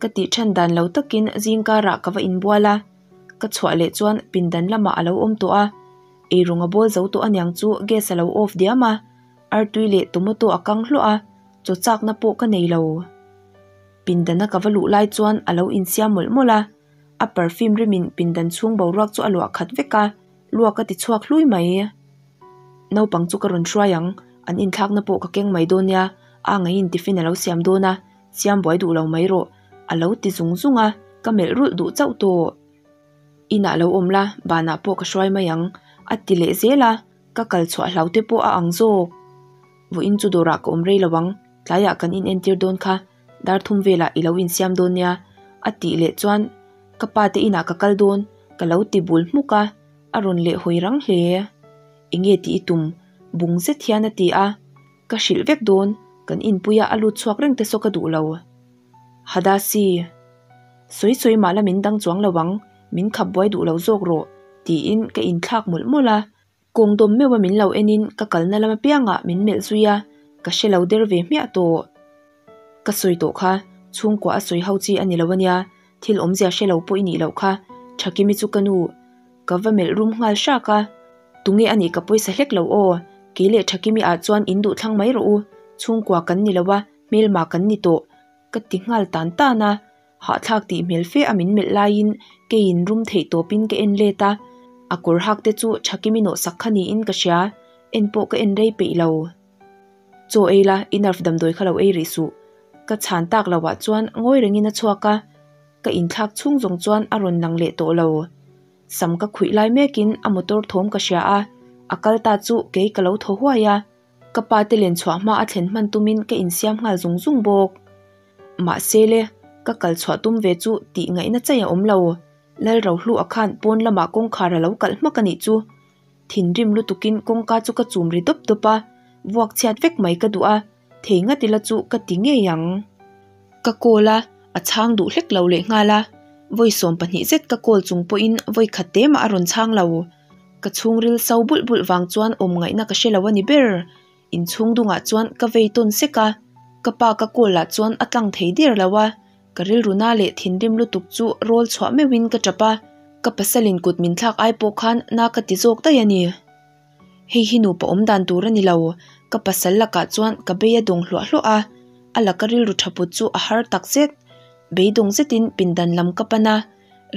ka tih than dan lo takin zingkarah ka va inbual a, ka chhuah leh chuan pindan lamah a lo awm tawh a, eirawng a bawl zo tawh aniang chu gas a lo off diam a, artui leh tomato a kang hluah a, chaw chakna pawh ka nei lo. Pindana ka va luh lai chuan a lo insiam mawlh mawlh a. A perfume rimin pindan chhung boruak chu a luah khat vek a, luak a ti chhuak hlui mai. Naupang chu ka rawn hruai ang, an inthlakna pawh ka keng mai dawn nia, a ngeiin tiffin a lo siam dawn a, siam buai duh lo mai rawh, a lo ti zung zung a, ka melh rulh duh chauh tawh. Inah lo awm la, banah pawh ka hruai mai ang, a ti leh zel a, ka kal chhuah hlau te pawh a ang zawk. Vawiin chu dawrah ka awm rei lo ang, tlaiah kan inentir dawn kha, Dar thum velah i lo insiam dawn nia, a tih leh chuan ka pa te inah ka kal dawn ka lo ti bul hmuk a, a rawn leh hawi rang hle. Enge tih i tum? Bung zet hian a ti a, ka hrilh vek dawn, kan inpuia a lut chhuak reng te saw ka duh lo. Hadasi, sawi sawi mah la min dang chuang lo ang, min khap buai duh lo zawk rawh, tiin ka inthlak mawlh mawlh a. Kawng dawm meuh a min lo en in ka kalna lam apiangah min melh zui a, ka hre lo der ve hmiah tawh. Ka sawi tawh kha, chhungkua a sawi ho chi a ni lo ania, thil awmzia hre lo pawh i nih loh kha, Thakimi chu ka nu. Ka va melh rum nghal hrak a, tunge a nih ka pawisa hlek lo aw, kei leh Thakimi ah chuan in duh thlang mai rawh u, chhungkua kan ni lo a, hmelma kan ni tawh, ka ti nghal tan tan a. Hahthlak tih hmel fe a min melh laiin keiin rum theih tawpin ka en let a, a kawr hak te chu Thakimi nawhsak kha niin ka hria, en pawh ka en rei peih lo. Chaw ei la, i nerve damdawi kha lo ei rih suh. Ka chhan tak loh ah chuan ngawi rengin a chhuak a, ka inthlak chhung zawng chuan a rawn lang leh tawh lo. Sam ka khuih lai mekin a motor thawm ka hria a, a kal ta chu kei ka lo thaw huai a. Ka pa te len chhuah hma a thlen hman tumin ka insiam nghal zung zung bawk. Mahse le, ka kal chhuah tum ve chu tih ngaihna chaih a awm lo. Lalrohluah khan pawn lamah kawngkhar a lo kalh hmak a nih chu. Thinrim lutukin kawngka chu ka chum ri dawp dawp a, vuak chhiat vek mai ka duh a, thei ngat ila chu ka ti ngei ang. Ka call a, a chhang duh hlek lo leh nghal a, vawi 12 zet ka call chung pawhin vawi khat te mah a rawn chhang lo. Ka chhungril so bulh bulh vang chuan awm ngaihna ka hre lo a ni ber. Inchhung dungah chuan ka vei tawn sek a, ka pa ka call lah chuan a tlang thei der lo a, ka rilru na leh thinrim lutuk chu rawl chhuah meuhin ka tap a, ka pasalin kut min thlak ai pawh khan na ka ti zawk daih a ni. Hei hi nupa awm dan tur a ni lo, ka pasal lakah chuan ka bei a dawng hluah hluah a, a laka rilru tha put chu a har tak zet. Beidawng zetin pindan lam ka pan a,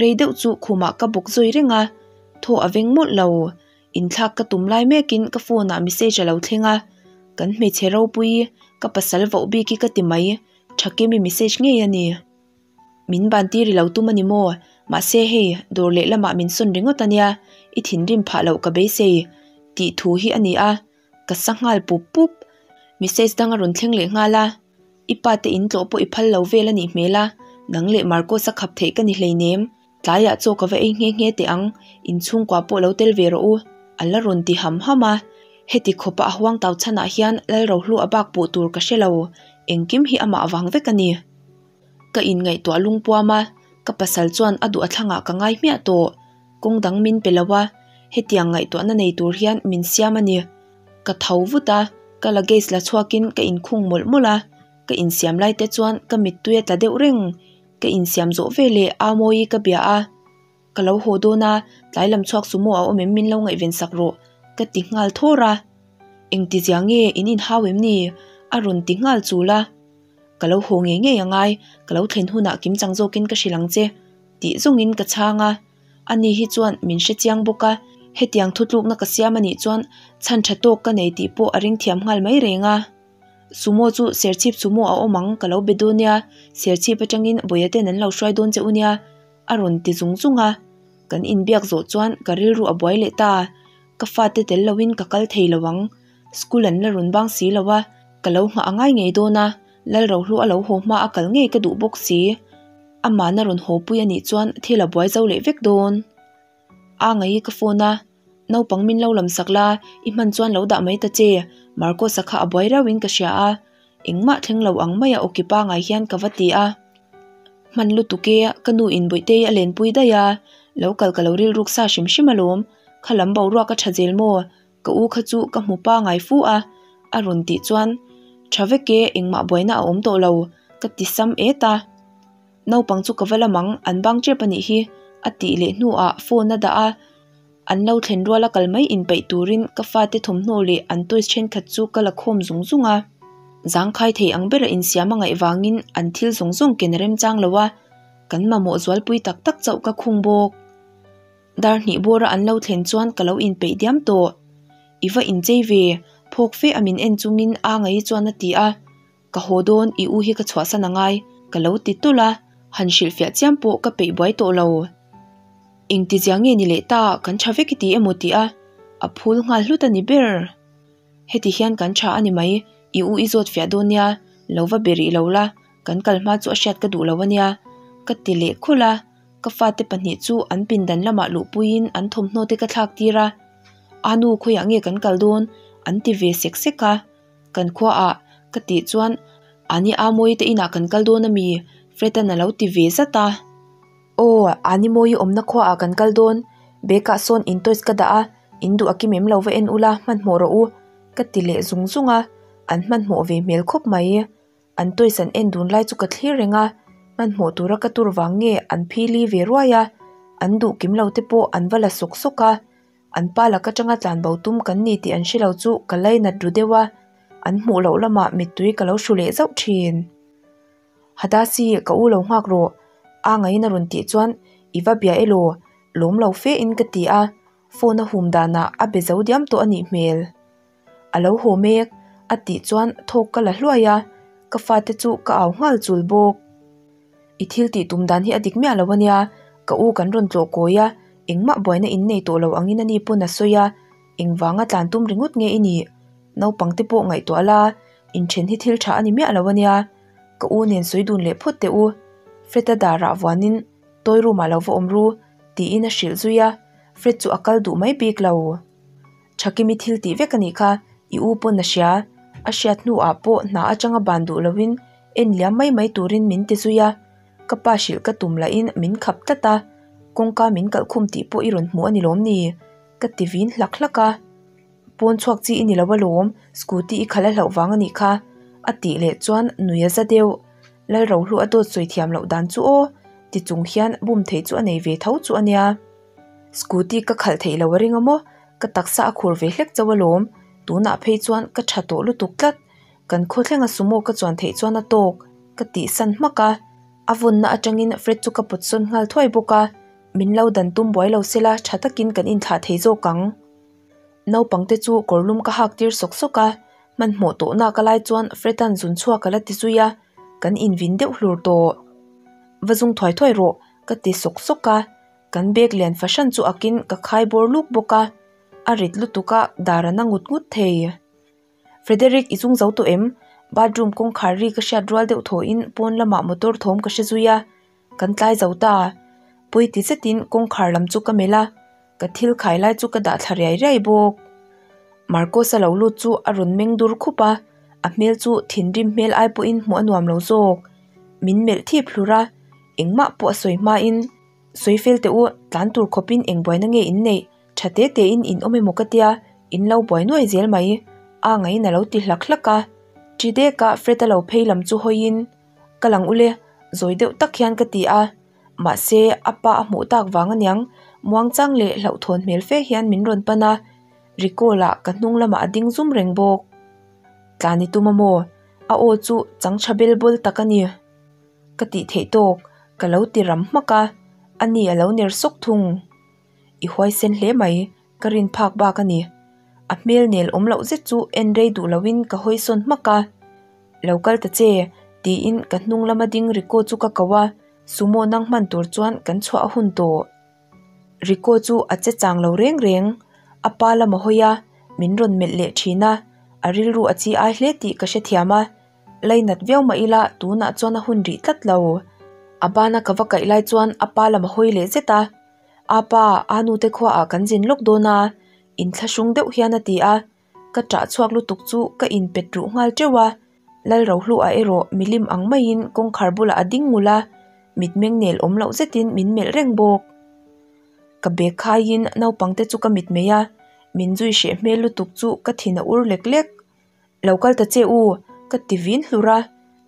rei deuh chu khumah ka bawk zawi reng a, thaw a veng mawlh lo. Inthlak ka tum lai mekin ka phone ah message a lo thleng a, kan hmeichhe ropui, ka pasal voh bik hi ka ti mai, Thakimi message ngei a ni. Min ban tir i lo tum a ni maw? Mahse hei, dawr leh lamah min sawn ringawt a nia, i thinrim phah loh ka beisei, tih thu hi a ni a, ka sa nghal pup pup. Message dang a rawn thleng leh nghal a. I pa te in tlawh pawh i phal lo vel a nih hmel a, nang leh Marcos a khap theih ka ni hleinem, tlaiah chaw ka va ei nghe nghe teh ang, in chhungkua pawh lo tel ve rawh u, a la rawn ti ham ham a. Heti khawpa a huang tau chhanah hian Lalrohlu a bak puh tur ka hre lo, engkim hi amah vang vek a ni. Ka inngaihtuah lungpuam a, ka pasal chuan a duh a thlangah ka ngai hmiah tawh, kawng dang min pe lo a, hetiang ngaihtuahna nei tur hian min siam a ni. Ka tho vut a, ka luggage la chhuakin ka inkhung mawlh mawlh a, ka insiam lai te chuan ka mittui a tla deuh reng. Ka insiam zawh veleh Amoyi ka bia a, ka lo haw dawn a, tlai lam chhuak sumo a awm em min lo ngaihven sak rawh ka ti nghal thawr a. Engti zia nge in inhau em ni? a rawn ti nghal chul a. Ka lo haw ngei ngei angai, ka lo thlen hunah kimchang zawkin ka hrilh ang che tih zawngin ka chhang a. Ani hi chuan min hre chiang bawk a, hetiang thutlukna ka siam anih chuan chhan tha tawk ka nei tih pawh a ring thiam nghal mai reng a. Sumo chu Serchhip Sumo a awm ang ka lo be dawn nia, Serchhip atangin Bawia ten an lo hruai dawn che u nia a rawn ti zung zung a. Kan inbiak zawh chuan ka rilru a buai leh ta, ka fate tel loin ka kal thei lo ang. School an la rawn bang si lo a, ka lo nghah a ngai ngei dawn a, Lalrohlu a lo haw hma a kal ngei ka duh bawk si. Amahna rawn haw pui a nih chuan thil a buai zo leh vek dawn. A ngaih ka phone a, Naupang min lo lam sak la, i hman chuan lo dah mai ta che, Marcos-a kha a buai reuhin ka hria a, engmah thleng lo ang maia awki pangai hian ka va ti a. Hman lutuk e, ka nu in Bawihtei a lenpui daih a, lo kal ka lo rilruk sa hrim hrim alawm, kha lam boruak a tha zel maw, ka u kha chu ka hmu pangai fu a, a rawn tih chuan, Tha vek e, engmah buaina a awm tawh lo, ka ti sam et a. Naupang chu ka va lam ang, an bang tep a nih hi, a tih leh hnuah phone a dah a. An lo thlen ruala kal mai inpeih turin ka fate thawmhnaw leh an toys thenkhat chu ka la khawm zung zung a. Zangkhai thei ang bera insiam a ngaih vangin an thil zawng zawng ken a remchang lo a, kan mamawh zualpui tak tak chauh ka khung bawk. Dar hnih bawra an lo thlen chuan ka lo inpeih diam tawh. I va inchei ve, phawk fe a min en chungin a ngaih chuan a ti a. Ka haw dawn, i u hi ka chhuahsan a ngai, ka lo ti tulh a, han hrilhfiah chiam pawh ka peih buai tawh lo. Engti zia nge ni leh ta, kan tha vek i ti emaw ti a, a phul nghal hlut a ni ber. Heti hian kan tha a ni mai, i u i zawt fiah dawn nia, lo va be rih lo la, kan kal hma chu a hriat ka duh lo a nia, ka ti leh khulh a, ka fate pahnih chu an pindan lamah luhpuiin an thawmhnaw te ka thlak tir a, A nu khawiah nge kan kal dawn? an ti ve sek sek a. Kan khua ah ka tih chuan Ani Amawi te inah kan kal dawn ami? Fred-a'n a lo ti ve zat a. Aw, Ani Mawi awmna khua ah kan kal dawn. Bag ah sawn in toys ka dah a, in duh a kim em lo va en ula, hmanhmawh rawh u ka ti leh zung zung a, an hmanhmawh ve hmel khawp mai. An toys an en dun lai chu ka thlir reng a, hmanhmawh tura ka tur vang nge an phili ve ruai a, an duh kim lo te pawh an va la sawk sawk a. An pa lak atanga tlanbo tum kan ni tih an hre lo chu ka lainat ru deuh a, an hmuh loh lamah mittui ka lo hru leh zauh thin. Hadasi, ka u lo nghak rawh, a ngaiin a rawn tih chuan i va bia elaw, lawm lo fe in ka ti a, phone a hum danah a be zo diam tawh a nih hmel. A lo haw mek, a tih chuan thawk ka la hluai a, ka fate chu ka au nghal chul bawk. I thil tih tum dan hi a dik miah lo a nia, ka u kan rawn tlawh kawi a, engmah buaina in nei tawh lo angin a ni pawn a sawi a, engvanga tlan tum ringawt nge i nih? Naupang te pawh ngaihtuah la, inthen hi thil tha a ni miah lo a nia, ka u nen sawi dun leh phawt teh u, Fred-a darah vuanin toy room ah lo va awm ru, tiin a hrilh zui a, Fred chu a kal duh mai bik lo. Thakimi thil tih vek a nih kha, i u pawn a hria. A hriat hnuah pawh hna atanga ban duh loin en liam mai mai turin min ti zui a, ka pa hrilh ka tum lahin min khap tlat a, kawngka min kalh khum tih pawh i rawn hmuh a ni lawm ni? Ka ti vin hlak hlak a, pawn chhuak chi i ni lo alawm, scooty i khalh a hlauh vang a nih kha, a tih leh chuan nui a za deuh. Lalrohlu a dawt sawi thiam loh dan chu aw, ti chung hian bum thei chu a nei ve tho chu a nia. Scooty ka khalh theih lo a ring a maw? Ka taksa a khur ve hlek chauh alawm. Tunah phei chuan ka tha tawh lutuk tlat. Kan khaw thlenga sumo ka chuan theih chuan a tawk. Ka tihsan hmak a. A vawnna atangin Fred chu ka pawt sawn nghal thuai bawk a. Min lo dan tum buai lo sela tha takin kan inthlah thei zawk ang. Naupangte chu kawrlum ka hak tir sawk sawk a. Hmanhmawh tawhna ka lai chuan Fred-a'n zun chhuak a la ti zui a. Kan invin deuh hlur tawh. Va zung thuai thuai rawh ka ti sawk sawk a. Kan bag lian fahran chu akin ka khai bawr luk bawk a, a rit lutuk a dar a na ngut ngut thei. Frederick i chung zo tawh em? Bathroom kawngkhar ri ka hriat rual deuh thawhin pawn lamah motor thawm ka hre zui a, kan tlai zo ta. Pawi ti zetin kawngkhar lam chu ka melh a, ka thil khai lai chu ka dah thla riai riai bawk. Marcos-a lo lut chu a rawn meng dur khup a, a hmel chu thinrim hmel ai pawhin hmuh a nuam lo zawk. Min melh thip hlur a, engmah pawh a sawi hmain. Sawi fel teh u, tlan tur khawpin eng buaina nge in neih? Tha te tein in awm emaw ka tia, in lo buai nuai zel mai. A ngaiin a lo ti hlak hlak a. Ṭi deka Fred-a lo phei lam chu hawiin, Ka lang ule, zawi deuh tak hian ka ti a. Mahse, a pa a hmuh tak vang aniang, muangchang leh hlauhthawn hmel fe hian min rawn pan a. Recall-a ka hnung lamah a ding zum reng bawk. Tlan i tum a maw? A aw chu chang tha bel bawl tak a ni. Ka tih theih tawk, ka lo ti ram hmak a, a ni a lo ner sawk thung. I huaisen hle mai, ka rin phak bak a ni. A hmel nel awm loh zet chu en rei duh loin ka hawi sawn hmak a. Lo kal ta che, tiin ka hnung lama ding Ricco chu ka ko a, Sumo nang hman tur chuan kan chhuah a hun tawh. Ricco chu a che chang lo reng reng, a pa lam a hawi a, min rawn melh leh thin a, a rilru a chi ai hle tih ka hrethiam a, Lainat viau mah ila tunah chuan a hun rih tlat lo. A bana ka va kaih lai chuan a pa lam a hawi leh zet a, A pa, a nute khuaah kan zin lawk dawn a, inthlahrung deuh hian a ti a, ka ṭah chhuak lutuk chu ka inpet ruh nghal ṭeuh a, Lalrohluah erawh milim ang maiin kawngkhar bulah a ding ngul a, mitmeng nel awm loh zetin min melh reng bawk. Ka bag khaiin naupangte chu ka mitmei a, min zui hreh hmel lutuk chu ka thin a ur lek lek. Lo kal ta che u, ka ti vin hlur a,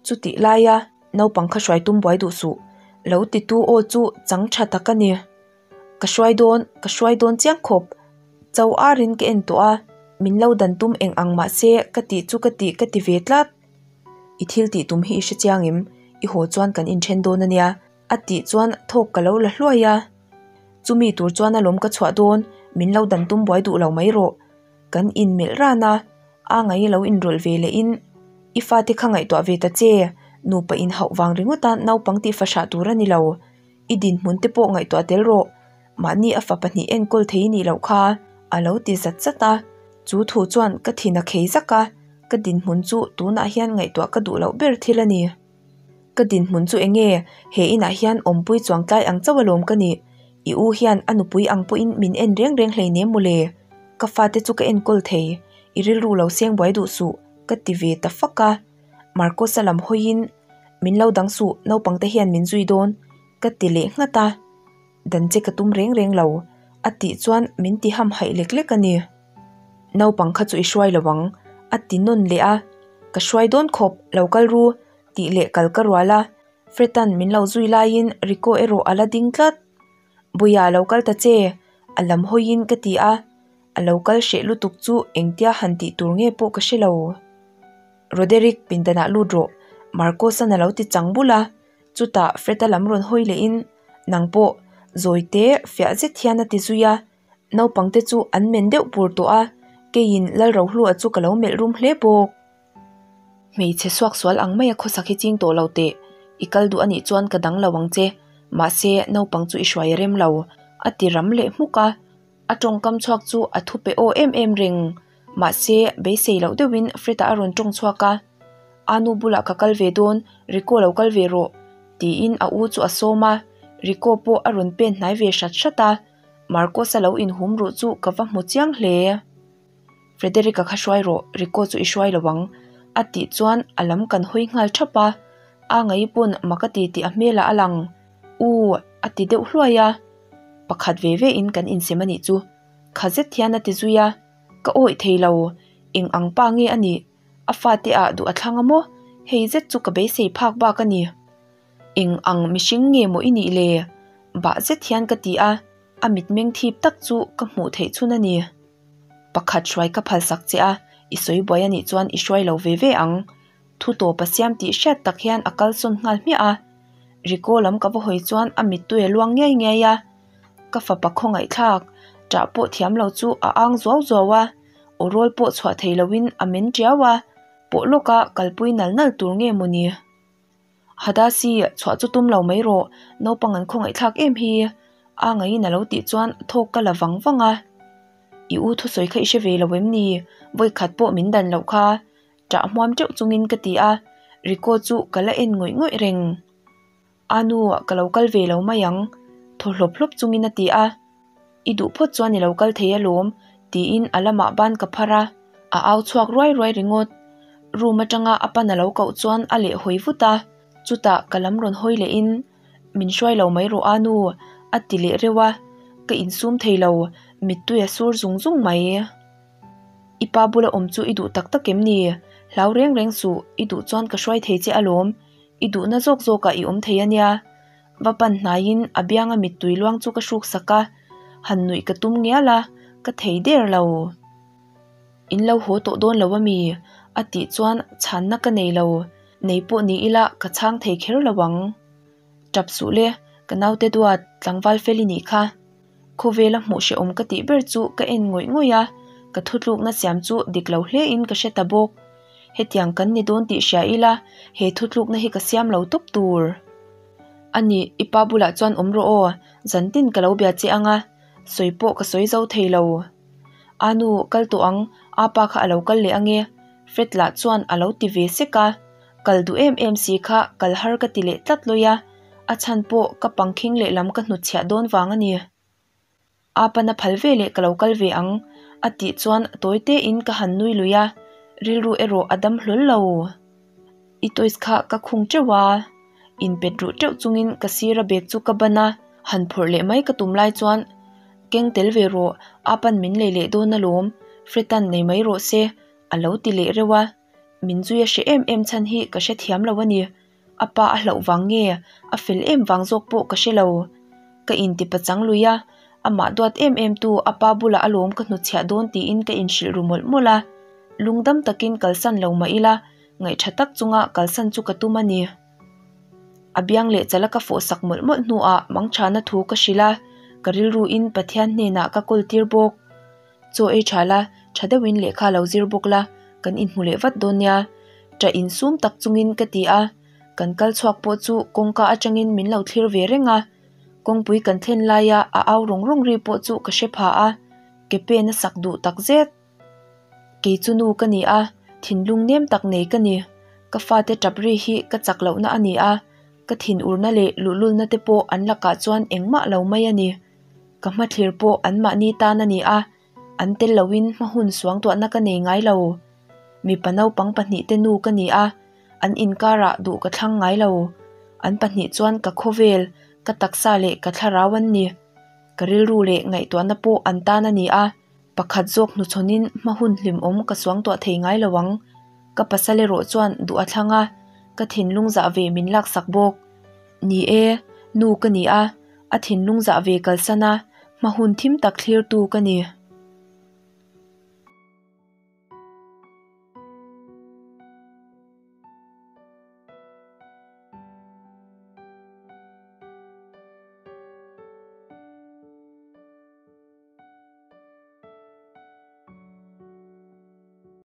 chutih laia naupang kha hruai tum buai duh suh, lo titu aw chu chang tha tak a ni. Ka hruai dawn, ka hruai dawn chiang khawp, cho arin ka en tawh a, min lo dan tum eng ang mah se ka tih chu ka tih ka ti ve tlat. I thil tih tum hi i hre chiang em? I haw chuan kan inthen dawn a nia, a tih chuan thawk ka lo la hluai a. Chumi tur chuan alawm ka chhuah dawn, min lo dan tum buai duh lo mai rawh. Kan inmelh ran a, a ngai lo inrawlh ve leh in, I fate kha ngaihtuah ve ta che, nupa inhauh vang ringawt a naupang tih fahrah tur a ni lo, i dinhmun te pawh ngaihtuah tel rawh, mahni a fa pahnih enkawl thei i nih loh kha, a lo ti zat zat a, chu thu chuan ka thin a khei zak a, ka dinhmun chu tunah hian ngaihtuah ka duh loh ber thil a ni. Ka dinhmun chu enge he inah hian awmpui chuang tlai ang chauh alawm ka nih, i u hian a nupui ang pawhin min en reng reng hleinem mawle, ka fate chu ka enkawl thei, i rilru lo seng buai duh suh ka ti ve ta fak a, Marcos-a lam hawiin min lo dang suh naupang te hian min zui dawn ka ti leh nghat a, dan che ka tum reng reng lo a tih chuan min ti hamhaih lek lek a ni. Naupang kha chu i hruai lo ang a ti nawn leh a, ka hruai dawn khawp lo kal ru tih leh kal ka rual a, Fred-a'n min lo zui laiin Rico erawh a la ding tlat. Buia lo kal ta che, a lam hawiin ka ti a, a lo kal hreh lutuk chu engtia han tih tur nge pawh ka hre lo. Roderick pindanah lut rawh, Marcos-a'n a lo ti chang bul a, chutah Fred-a lam rawn hawi lehin, Nang pawh, zawite fiah zet hian a ti zui a, naupangte chu an men deuh pur tawh a, keiin Lalrohlua chu ka lo melh rum hle bawk. Hmeichhe suak sual ang maia khawsak hi ching tawh lo teh, i kal duh anih chuan ka dang lo ang che, mahse naupang chu i hruai a rem lo, a ti ram leh hmuk a. A tawngkam chhuak chu a thu pe aw em em reng, mahse beisei loh deuhin Fred-a a rawn tawng chhuak a, A nu bulah ka kal ve dawn, Rico lo kal ve rawh, tiin a u chu a sawm a, Rico pawh a rawn pen hnai ve hrat hrat a, Marcos-a lo inhum ruh chu ka va hmu chiang hle. Frederick-a kha hruai rawh, Rico chu i hruai lo ang, a tih chuan a lam kan hawi nghal thap a, a ngaih pawn mak a ti tih a hmelah a lang. U, a ti deuh hluai a, pakhat ve ve in kan insem a nih chu, kha zet hian a ti zui a, ka awih thei lo, eng ang pa nge a nih, a fate ah duh a thlang a maw, hei zet chu ka beisei phak bak a ni. Eng ang mihring nge maw i nih le? Bah zet hian ka ti a, a mitmeng thip tak chu ka hmuh theih chhun a ni. Pakhat hruai ka phalsak che a, i sawi buai a nih chuan i hruai lo ve ve ang. Thu tawp a siam tih hriat tak hian a kalsawn nghal hmiah a. Rico lam ka va hawi chuan a mittui a luang ngiai ngiai a. Ka fapa khawngaihthlak, ṭah pawh thiam lo chu a ang zuau zuau a, aw rawl pawh chhuah thei loin a men ṭiau a, pawh lawka kalpui nal nal tur nge mawni. Hadasi, chhuah chu tum lo mai rawh, naupang an khawngaihthlak em hi, a ngaiin a lo tih chuan thawk ka la vang vang a. I u thusawi kha i hre ve lo em ni? Vawikhat pawh min dan loh kha, ṭah hmuam ṭeuh chungin ka ti a, Rico chu ka la en ngawih ngawih reng. A nu, ka lo kal ve lo mai ang, thaw hlawp hlawp chungin a ti a. I duh phawt chuan i lo kal thei alawm, tiin a lamah ban ka phar a, a au chhuak ruai ruai ringawt. Room atanga a pan a lo koh chuan a leh hawi vut a, chutah ka lam rawn hawi lehin, Min hruai lo mai rawh a nu, a ti leh reuh a, ka insum thei lo, mittui a sur zung zung mai. I pa bula awm chu i duh tak tak em ni? Hlau reng reng suh, i duh chuan ka hruai thei che alawm, i duhna zawk zawkah i awm thei a nia. Va pan hnaiin a bianga mittui luang chu ka hruk sak a, han nuih ka tum ngial a, ka thei der lo. In lo haw tawh dawn lo ami? A tih chuan chhanna ka nei lo, nei pawh ni ila ka chhang thei kher lo ang. Tap suh le, ka naute duat, tlangval fel i nih kha. Khawvela hmuh hrehawm ka tih ber chu ka en ngawih ngawih a, ka thutlukna siam chu dik lo hle in ka hre ta bawk. Hetiang kan ni dawn tih hria ila, he thutlukna hi ka siam lo tawp tur. A nih, i pa bulah chuan awm rawh aw, zantin ka lo bia che ang a, sawi pawh ka sawi zo thei lo. A nu, kal tawh ang, a pa kha a lo kal leh ang e, Fred lah chuan a lo ti ve sek a. Kal duh em em si kha kal har ka ti leh tlat lawi a, a chhan pawh ka pangkhing lehlam ka hnutchhiah dawn vang a ni. A pana phal ve leh ka lo kal ve ang a tih chuan tawi tein ka han nui lui a, rilru erawh a dam hlawl lo. I toys kha ka khung teuh a, inpet ruh teuh chungin ka sira bag chu ka ban a, han phawrh leh mai ka tum lai chuan keng tel ve rawh, a pan min lei leh dawn alawm, Fretan nei mai rawh se a lo ti leh reuh a, min zui a hre em em chhan hi ka hrethiam lo a ni. A pa a hlauh vang nge a fel em vang zawk pawh ka hre lo. Ka inti pachang lui a, amah duat em em tu a pa bulah alawm ka hnutchhiah dawn tiin ka inhrilh ru mawlh mawlh a. Lungdam takin kalsan lo mah ila, ngaihṭha tak chunga kalsan chu ka tum a ni. A biang leh chala ka fawh sak mawlh mawlh hnuah mangṭhana thu ka hrilh a, ka rilruin Pathian hnenah ka kawl tir bawk. Chaw ei tha la, tha deuhin lehkha lo zir bawk la, kan inhmu leh vat dawn nia. Ṭah insum tak chungin ka ti a, kan kal chhuak pawh chu kawngka atangin min lo thlir ve reng a. Kawngpui kan thlen laia a au rawng rawng ri pawh chu ka hre pha a, ke pen a sak duh tak zet. Kei chu nu ka ni a, thinlung nem tak nei ka ni. Ka fate ṭap ri hi ka chak lohna a ni a, ka thinurna leh luhlulna te pawh an lakah chuan engmah lo mai a ni. Ka hmathlir pawh anmahni tan a ni a, an tel loin hma hun suangtuahna ka nei ngai lo. Mipa naupang pahnihte nu ka ni a, an inkarah duh ka thlang ngai lo. An pahnih chuan ka khawvel, ka taksa leh ka thlarau an ni. Ka rilru leh ngaihtuahna pawh an tan a ni a, pakhat zawk hnuchhawnin hma hun hlimawm ka suangtuah thei ngai lo ang. Ka pasal erawh chuan duh a thlang a, ka thinlung zah ve min laksak bawk. Ni e, nu ka ni a, A thinlung zah ve kalsan a, hma hun thim tak thlirtu ka ni.